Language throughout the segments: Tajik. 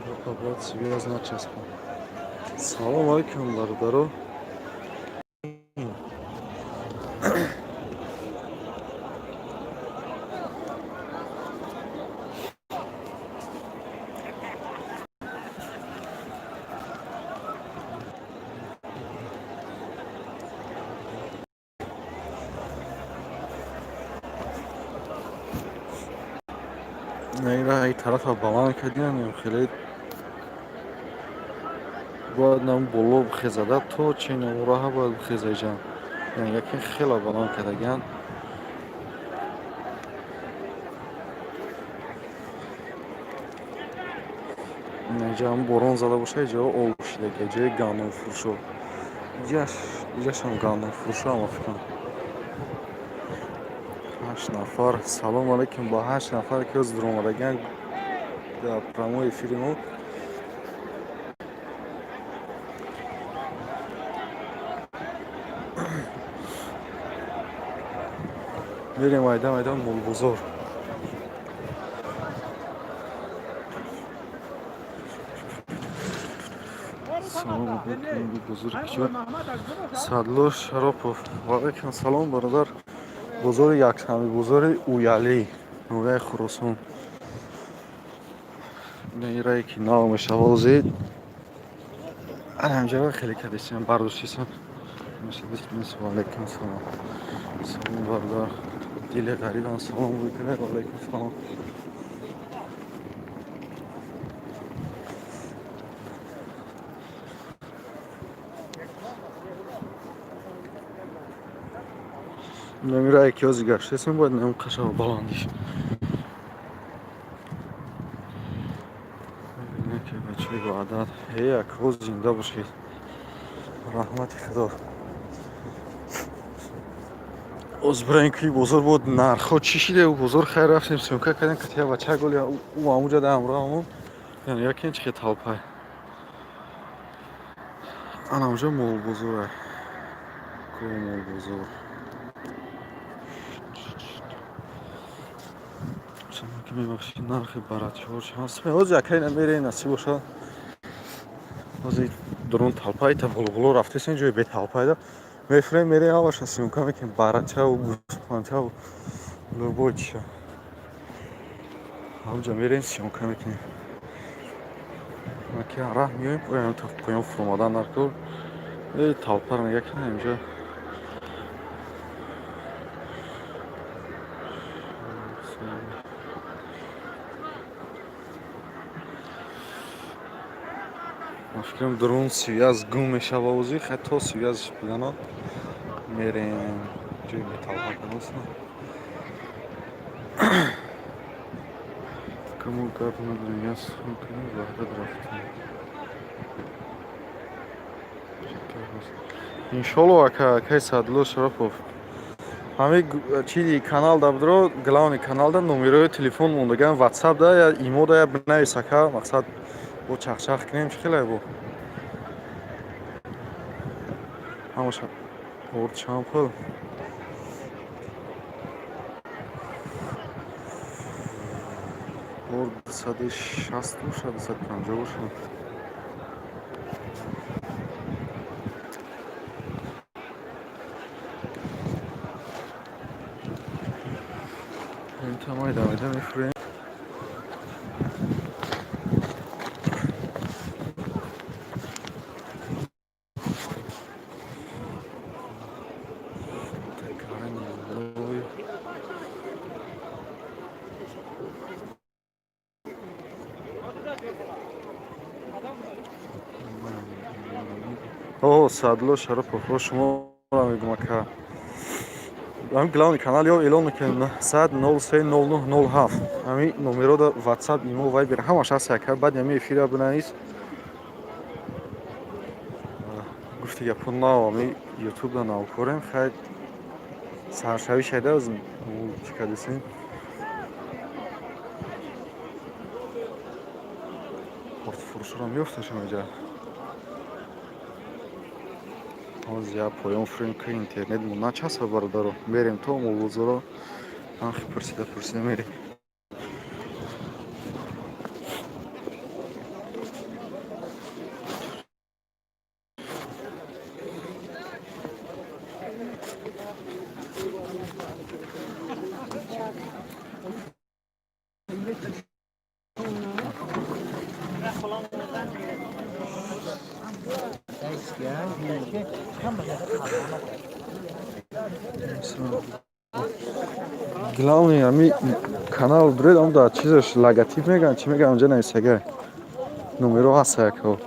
Бояд связь начаспам. Салом алейкум, бародаро. Ира ай тарафа баланд кардиан, хеле бояд нам боло бихезада, то чен раҳа бояд бихеза иҷа. Яке хеле баланд кардагиан. Иҷа борон зада боша, иҷа об шидаги, ҷои гандумфурӯшо. Иҷашам гандумфурӯшо ама фикрам. 8 нафар. Салом алейкум ба 8 нафар, ки ҳозир омадагиан дар прямой эфири мо. Мерем айда майда молбозор. Салом алейкум, бозори кишвар. Садло Шаропов. Ва алейкум салом, бародар. Бозори якшанбе, бозори Уялӣ, ноҳияи Хуросон. Ирае ки нав мешава озид. Ана ҳамҷаро хеле кадисиям, бардоштисам. Ва алейкум салом. Салом, бародар. Дили ғарибам салом бикунед. Ва алейкум салом. Намирае ки ҳозир гаштесем, бояд нам қашава баландиш. Ки бачаи ваъдат. Э, акҳо, зинда бошед. Раҳмати Худо. Оз бираем ки бозор буд, нархҳо чӣ шиде. Бозор хайр рафтем, съёмка кардем, катия бача голи ӯ ҳамуҷа да ҳамроҳ ҳамон. Яъне якин чи хел толпай. Ана ҳамҷа молбозор. Ко молбозор. Ки мебахшед, нархи баратчаҳо чанд сум? Ҳозир акай намерем, насиб бошад. Ҳозир дурун толпайта боло-боло рафтесем, ҷои бетолпайда. Мефурем, мерем, ҳамаша съёмка мекунем, барачаву гӯсфандчаву любой чиша. Ҳамҷа мерем, съёмка мекунем. Ки раҳ меоем, поён поён фуромадан наркор. Э, толпаро нигаҳ кунем инҷа. Ман фикрам, дурун связь гум мешава озӣ, хай то связь бидана мерем ҷои бетолпа кадост. Кому гап надорем, як сухан кунем, Ваҳдат рафтем. Иншолло, ака, акай Саъдулло Шаропов. Ҳамин чизи канал да будро, главный каналда номерои телефон мондаган, WhatsApp да я имо да я бинавис, ака, мақсад бо чахчах кунем, чӣ хеле бо. Ҳамаша орд чанд пул? Орд 260 бошад, 250 бошад. Ин майда майда мефурем. Такая. О, Саъдулло Шаропов, шуморо мегӯм, ака. Ҳамин главный канал ё эълон мекунем, соат 03:09:07. Ҳамин номеро да WhatsApp, имо, Viber ҳамаш ҳаст, ака. Баъди ҳамин эфира бинавис. Гуфти гапо, нав ҳами YouTube да навкорем, хай саршавӣ шайда чӣ кардесем? Портфурӯшро меёфташам иҷа. Ҳозир як поён фурем, ки интернет мо начаспа, бародаро. Мерем то молбозоро, нархи пурсида пурсида мерем. Главное, ами канал дуред, ам да чизаш логотип меган, чӣ меган, онҷа нависага. Номеро ҳаст якҳо.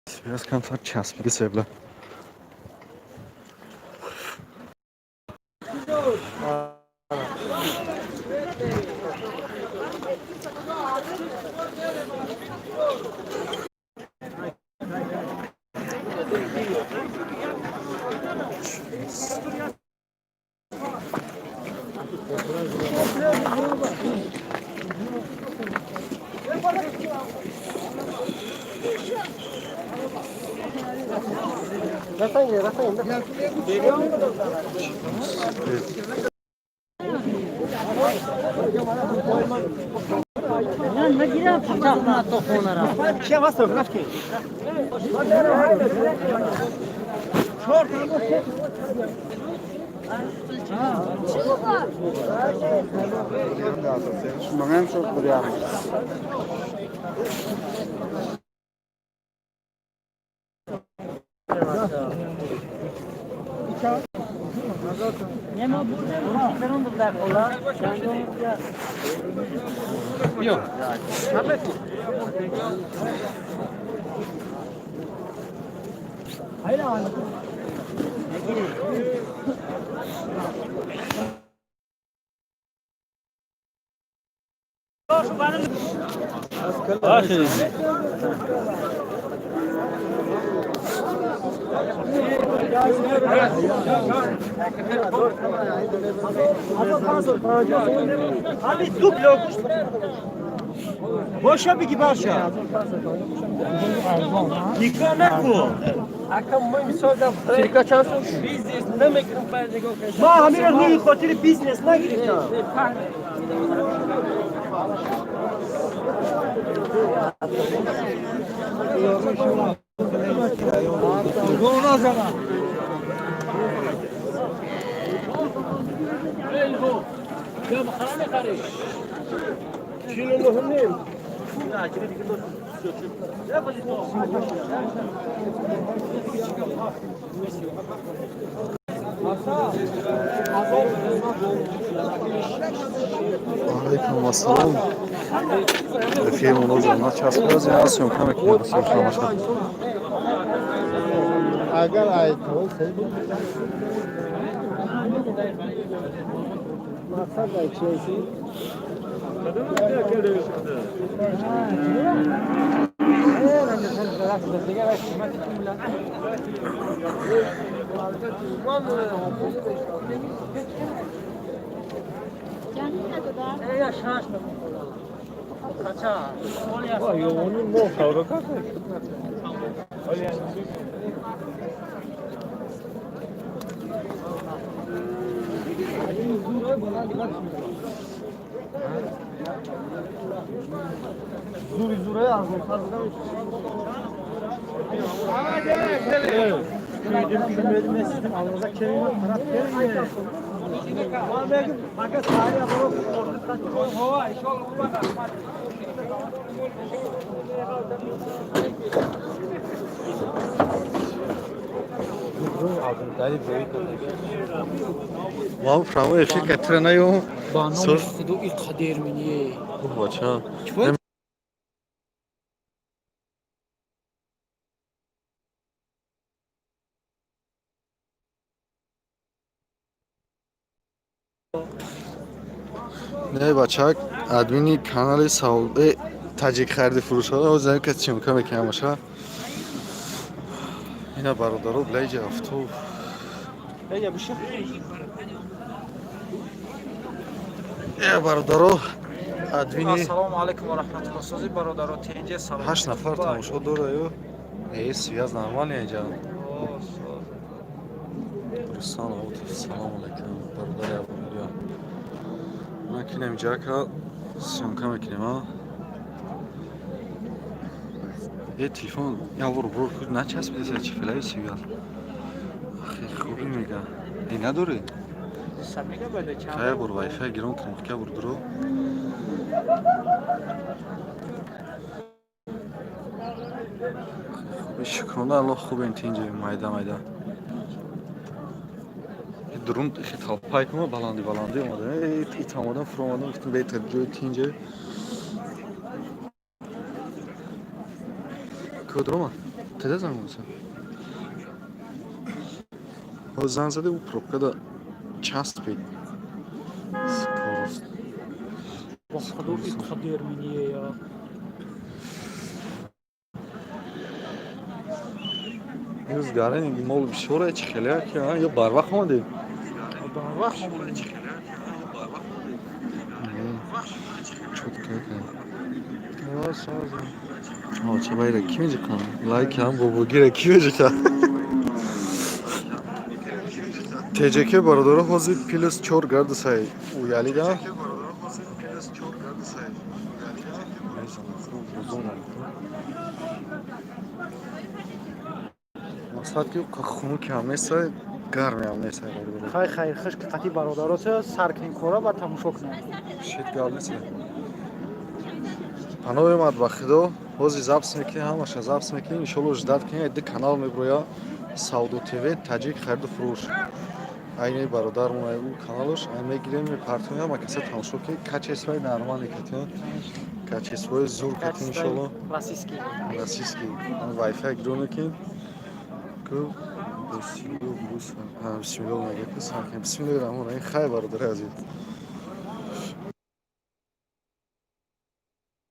Связь камтар часпида себла. Boşa bir başa. Нигоҳ накун. Ма ҳамира рӯи хотири бизнес нагирифтам. Алейкум ассалом. Эфир мунозир начаспози ҳастем, каме ки бисёр тамошо. Агар айтол мақсад айчиси Ма прямой эфир катранаю. Ба номи Худо и қадир миние. Бача. Не, бачак, админи канали савол таҷик хариди фурӯшҳо ҳозир ка съёмка мекунам аша. Ина бародаро, блайҷа авто. Э, бародаро, админи. Ассалому алайкум ва раҳматуллоҳ. Сози бародаро, тенҷа, салом. Ҳашт нафар тамошо дора ё? Э, связь нормальная инҷа. Рустам Аутов, салом алайкум, бародари Абдулло. Макинем инҷа ка съёмка мекунем, а? Э, телефон як бор бур начаспида, чи филаи связь. Ахи, хуби мега. Э, надорӣ? Кая бор вайфай гирон кунем, ка бор дуро. Шукрона Аллоҳ, хубем, тинҷа, майда майда. Дурун хе талпай кума, баланди баланди омадам. Ит омадам, фур омадам, гуфтам беҳтар ҷои тинҷа. Кудрома? Теда занг муса? Ҳо, занг заде, ӯ пробкада часпид. Скорость. Ба худо, и қадер миние я. Имрӯз гарани мол бисёре, чи хеле ки, а? Ё барвақт омадем? Барвақт омадем. Чётко. Ча байра ки меҷиқам? Лайкам бобогира ки меҷиқа? ТЖК, бародаро, ҳозир плюс 4 градусай уялида. Мақсад ки хунуки ҳам нестай, гарми ҳам нестай, бародаро. Хай, хайр, хуш ки қати бародаро сар кунем кора, ба тамошо кунем. Шит, гап нестай. Паноҳ омад ба худо, ҳозир запись мекунем, ҳамаша запись мекунем, иншолло, ждать кунем, ду канал меброя: Савдо ТВ, Таҷик хариду фурӯш. Айни бародармон ай ӯ каналош, ай мегирем, мепартоем, ҳама каса тамошо ки качествои нормальный катем. Качествои зур катем, иншолло. Российский. Российский. Вайфай гирон мекунем. Ку бисмилло, бисмилло мега ку сар кунем. Бисмиллоҳи раҳмони раҳим. Хай, бародари азиз.